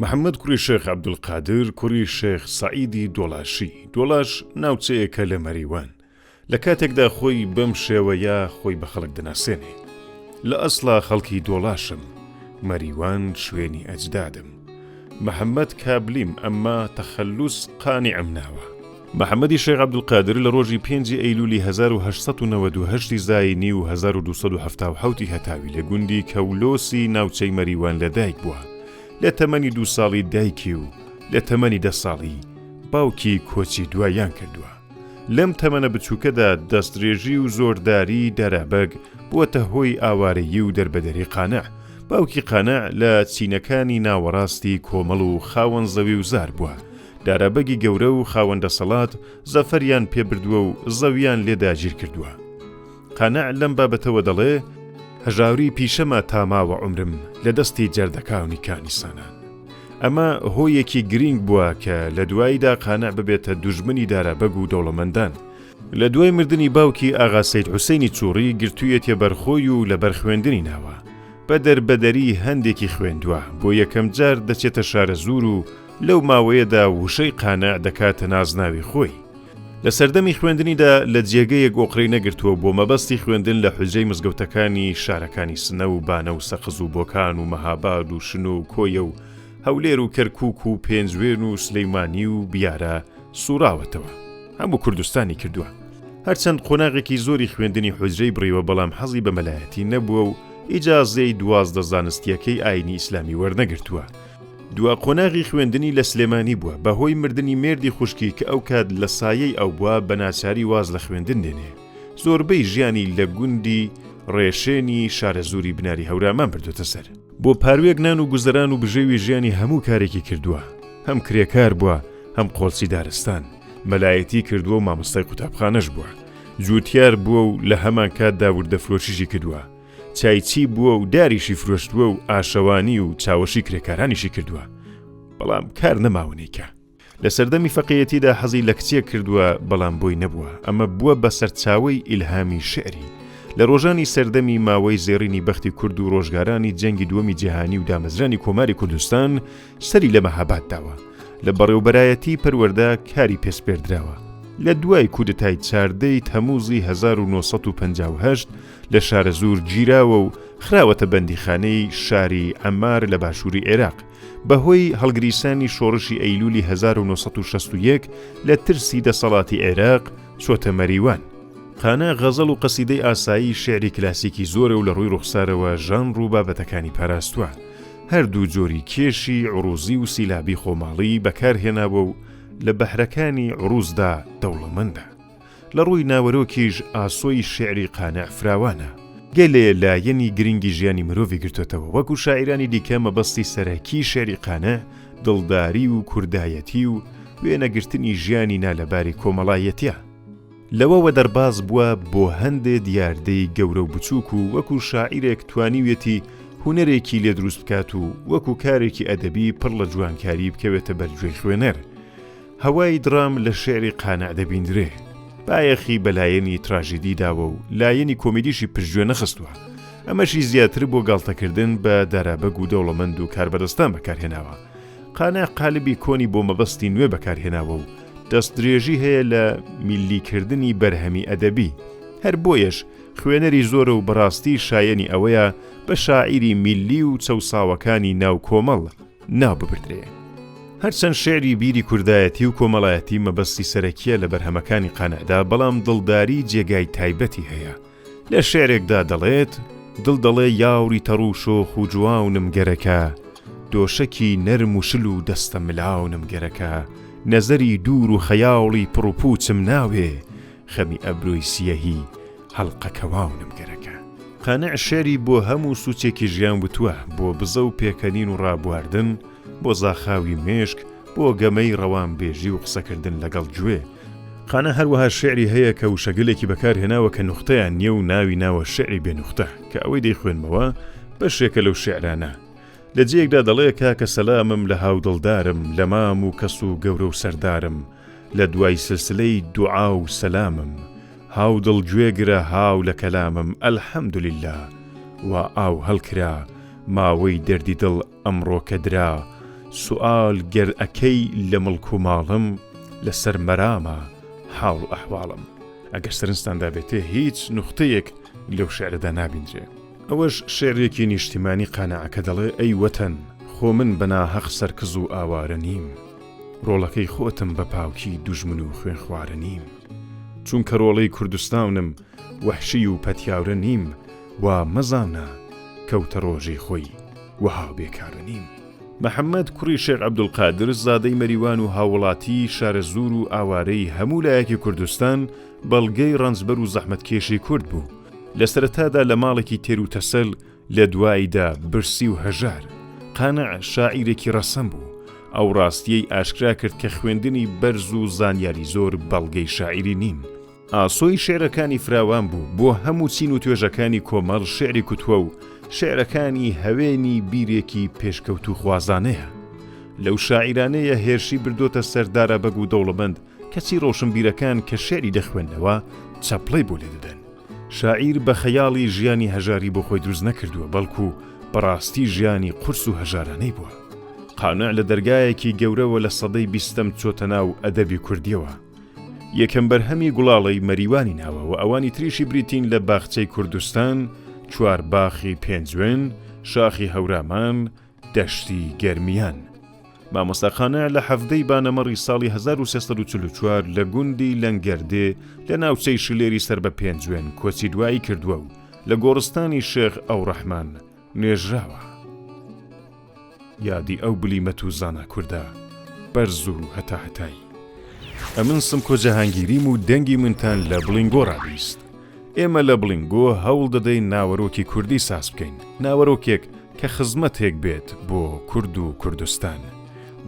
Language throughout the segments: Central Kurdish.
محەممەد کوڕی شێخ عەبدولقادر کوڕی شێخ سەعیدی دۆڵاشی، دۆڵاش ناوچەیەکە لە مەریوان، لە کاتێکدا خۆی بەم شێوەیە خۆی بە خەڵک دەناسێنێ، لە ئەسڵا خەڵکی دۆڵاشم، مەریوان شوێنی ئەجدادم. محەممەد کابلیم ئەمما تەخەلوس قانعم ناوە. محەممەدی شێخ عەبدولقادر لە ڕۆژی پێنجی ئەیلوولی 1898 ی زایینی و 1277 ی هەتاوی لە گوندی کەولۆسی ناوچەی مەریوان لە دایک بووە. لە تەمەنی دوو ساڵی دایکی و لە تەمەنی دە ساڵی باوکی کۆچی دواییان کردووە. لەم تەمەنە بچووکەدا دەستدرێژی و زۆرداریی دارابەگ بووەتە هۆی ئاوارەیی و دەربەدەری قانع. باوکی قانع لە چینەکانی ناوەڕاستی کۆمەڵ و خاوەن زەوی و زار بووە. دارابەگی گەورە و خاوەن دەسەڵات زەفەریان پێ بردووە و زەویان لێ داگیر کردووە. قانع لەم بابەتەوە دەڵێ، هەژاری پیشەمە تا ماوە عومرم لە دەستی جەردەکانی کانی سانان. ئەمە هۆیەکی گرینگ بووە کە لە دواییدا قانع ببێتە دوژمنی دارابەگ و دەوڵەمەندان. لە دوای مردنی باوکی ئاغا سەید حوسەینی چوڕی گرتوویەتیە بەر خۆی و لە بەر خوێندنی ناوە. بە دەربەدەری هەندێکی خوێندووە. بۆ یەکەم جار دەچێتە شارەزوور و لەو ماوەیەدا وشەی قانع دەکاتە نازناوی خۆی. لە سەردەمی خوێندنیدا لە جێگەیەک ئۆقرەی نەگرتووە و بۆ مەبەستی خوێندن لە حوجرەی مزگەوتەکانی شارەکانی سنە و بانە و سەقز و بۆکان و مەهاباد و شنۆ و کۆیە و هەولێر و کەرکووک و پێنجوێن و سلیمانی و بیارە سووڕاوەتەوە. هەموو کوردستانی کردووە. هەرچەند قۆناغێکی زۆری خوێندنی حوجرەی بڕیوە بەڵام حەزی بە مەلایەتی نەبووە و ئیجازەی 12 زانستییەکەی ئایینی ئیسلامی وەرنەگرتووە. دوا قۆناغی خوێندنی لە سلێمانی بووە، بە هۆی مردنی مێردی خوشکی کە ئەو کات لە سایەی ئەو بووە بە ناچاری واز لە خوێندن دێنێ. زۆربەی ژیانی لە گوندی ڕێشێنی شارەزووری بناری هەورامان بردۆتە سەر. بۆ پاروێک نان و گوزەران و بژێوی ژیانی هەموو کارێکی کردووە، هەم کرێکار بووە، هەم قۆڵچی دارستان، مەلایەتی کردووە و مامۆستای قوتابخانەش بووە، جووتیار بووە و لە هەمانکاتدا وردەفرۆشیشی کردووە. چایچی بووە و داریشی فرۆشتووە و ئاشەوانی و چاوەشی کرێکارانیشی کردووە بەڵام کار نەماوە نیکە لە سەردەمی فەقێیەتیدا حەزی لە کچێک کردووە بەڵام بۆی نەبووە ئەمە بووە بە سەرچاوەی ئیلهامی شعری لە ڕۆژانی سەردەمی ماوەی زێڕینی بەختی کورد و ڕۆژگارانی جەنگی دووەمی جیهانی و دامەزرانی کۆماری کوردستان سەری لە مەهاباد داوە لە بەڕێوبەرایەتی پەروەردە کاری پێسپێردراوە لە دوای کودتای چاردەی تەموزی 1958 لە شارەزوور گیراوە و خراوەتە بەندیخانەی شاری عەمار لە باشووری عێراق، بەهۆی هەڵگریسانی شۆڕشی ئەیلوولی 1961 لە ترسی دەسەڵاتی عێراق چۆتە مەریوان. قانع غەزەڵ و قەسیدەی ئاسایی شیعری کلاسیکی زۆرە و لە ڕووی ڕوخسارەوە ژانڕ و بابەتەکانی پاراستووە. هەردوو جۆری کێشی عرووزی و سیلابی خۆماڵی بەکارهێناوە و لە بەحرەکانی عرووزدا دەوڵەمەندە. لە ڕووی ناوەرۆکیش ئاسۆی شیعری قانع فراوانە. گەلێ لایەنی گرنگی ژیانی مرۆڤی گرتۆتەوە، وەکو شاعیرانی دیکە مەبەستی سەرەکی شیعری قانع دڵداری و کوردایەتی و وێنەگرتنی ژیانی نالەباری کۆمەڵایەتیە. لەوەوە دەرباز بووە بۆ هەندێ دیاردەی گەورە و بچووک و وەکو شاعیرێک توانیویەتی هونەرێکی لێ دروست بکات و وەکو کارێکی ئەدەبی پڕ لە جوانکاری بکەوێتە بەر گوێی خوێنەر. هەوای درام لە شیعری قانع دەبیندرێ. بایەخی بە لایەنی تراژیدی داوە و لایەنی کۆمیدیشی پشتگوێ نەخستووە. ئەمەشی زیاتر بۆ گاڵتەکردن بە دارابەگ و دەوڵەمەند و کاربەدەستان بەکارهێناوە. قانع قالبی کۆنی بۆ مەبەستی نوێ بەکارهێناوە و دەستدرێژی هەیە لە میللیکردنی بەرهەمی ئەدەبی. هەر بۆیەش خوێنەری زۆرە و بەڕاستی شایەنی ئەوەیە بە شاعیری میللی و چەوساوەکانی ناو کۆمەڵ ناو ببردرێ. هەرچەند شیعری بیری کوردایەتی و کۆمەڵایەتی مەبەستی سەرەکییە لە بەرهەمەکانی قانعدا، بەڵام دڵداری جێگای تایبەتی هەیە. لە شیعرێکدا دەڵێت. دڵ دەڵێ یاوری تەڕ و شۆخ و جواونم گەرەکە، دۆشەکی نەرم و شل و دەستە ملاونم گەرەکە، نەزەری دوور و خەیاڵی پڕ و پووچم ناوێ، خەمی ئەبرۆی سییەهی هەڵقە کەواونم گەرەکە. قانع شیعری بۆ هەموو سوچێکی ژیان وتووە، بۆ بزە و پێکەنین و ڕابواردن، بۆ زاخاوی مێشک، بۆ گەمەی ڕەوانبێژی و قسەکردن لەگەڵ گوێ. قانع هەروەها شیعری هەیە کە وشەگەلێکی بەکارهێناوە کە نوختەیان نییە و ناوی ناوە شیعری بێ نوختە، کە ئەوەی دەیخوێنمەوە بەشێکە لەو شیعرانە. لە جێیەکدا دەڵێ کاکە سەلامم لە هاودڵدارم، لە مام و کەس و گەورە و سەردارم، لە دوای سلسلەی دوعا و سەلامم، هاودڵ گوێگرە هاو لە کەلامم الحمدللە وا ئاو هەڵکرا ماوەی دەردی دڵ ئەمڕۆکە درا. سوئال گەر ئەکەی لە مڵک و ماڵم لەسەر مەرامە حاڵ و ئەحواڵم. ئەگەر سەرنجتان دابێتێ هیچ نوختەیەک لەو شیعرەدا نابیندرێ. ئەوەش شیعرێکی نیشتیمانی قانعە کە دەڵێ ئەی وەتەن خۆ من بە ناهەق سەرکز و ئاوارە نیم ڕۆڵەکەی خۆتم بە پاوکی دوژمن و خوێنخوارە نیم چونکە ڕۆڵەی کوردستانم وەحشی و پەتیاورە نیم وا مەزانە کەوتە ڕۆژی خۆی وەها بێکارە نیم. محەممەد کوڕی شێخ عەبدولقادر زادەی مەریوان و هاووڵاتیی شارەزوور و ئاوارەی هەموو لایەکی کوردستان، بەڵگەی ڕەنجبەر و زەحمەتکێشی کورد بوو. لە سەرەتادا لە ماڵێکی تێر و تەسەل، لە دواییدا برسی و هەژار. قانع شاعیرێکی ڕەسەن بوو. ئەو ڕاستییەی ئاشکرا کرد کە خوێندنی بەرز و زانیاری زۆر بەڵگەی شاعیری نین. ئاسۆی شیعرەکانی فراوان بوو، بۆ هەموو چین و توێژەکانی کۆمەڵ شیعری کوتووە و شیعرەکانی هەوێنی بیرێکی پێشکەوتووخوازانەیە. لەو شاعیرانەیە هێرشی بردۆتە سەر دارابەگ و دەوڵەمەند، کەچی ڕۆشنبیرەکان کە شیعری دەخوێننەوە چەپڵەی بۆ لێدەدەن. شاعیر بە خەیاڵی ژیانی هەژاری بۆ خۆی دروست نەکردووە، بەڵکو بەڕاستی ژیانی قورس و هەژارانەی بووە. قانع لە دەرگایەکی گەورەوە لە سەدەی بیستەم چۆتە ناو ئەدەبی کوردییەوە. یەکەم بەرهەمی گوڵاڵەی مەریوانی ناوە و ئەوانی تریشی بریتین لە باخچەی کوردستان، چوارباخی پێنجوێن، شاخی هەورامان، دەشتی گەرمیان. مامۆستا قانع لە حەڤدە ی بانەمەڕی ساڵی 1344 لە گوندی لەنگەردێ لە ناوچەی شلێری سەر بە پێنجوێن کۆچی دوایی کردووە و لە گۆڕستانی شێخ ئەوڕەحمان نێژراوە. یادی ئەو بلیمەت و زانا کوردە بەرز و هەتاهەتایی. ئەمن سمکۆ جەهانگیریم و دەنگی منتان لە بڵینگۆ ڕابیست. ئێمە لە بڵینگۆ هەوڵ دەدەین ناوەرۆکی کوردی ساز بکەین، ناوەرۆکێک کە خزمەتێک بێت بۆ کورد و کوردستان،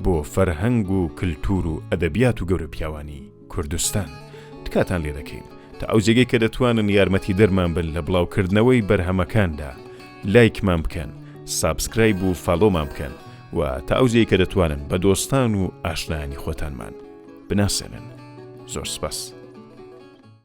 بۆ فەرهەنگ و کلتور و ئەدەبیات و گەورە پیاوانی کوردستان. تکاتان لێ دەکەین تا ئەو جێگەی کە دەتوانن یارمەتیدەرمان بن لە بڵاوکردنەوەی بەرهەمەکاندا، لایکمان بکەن، subscribe و follow مان بکەن و تا ئەو جێی کە دەتوانن بە دۆستان و ئاشنایانی خۆتانمان بناسێنن. زۆر سپاس.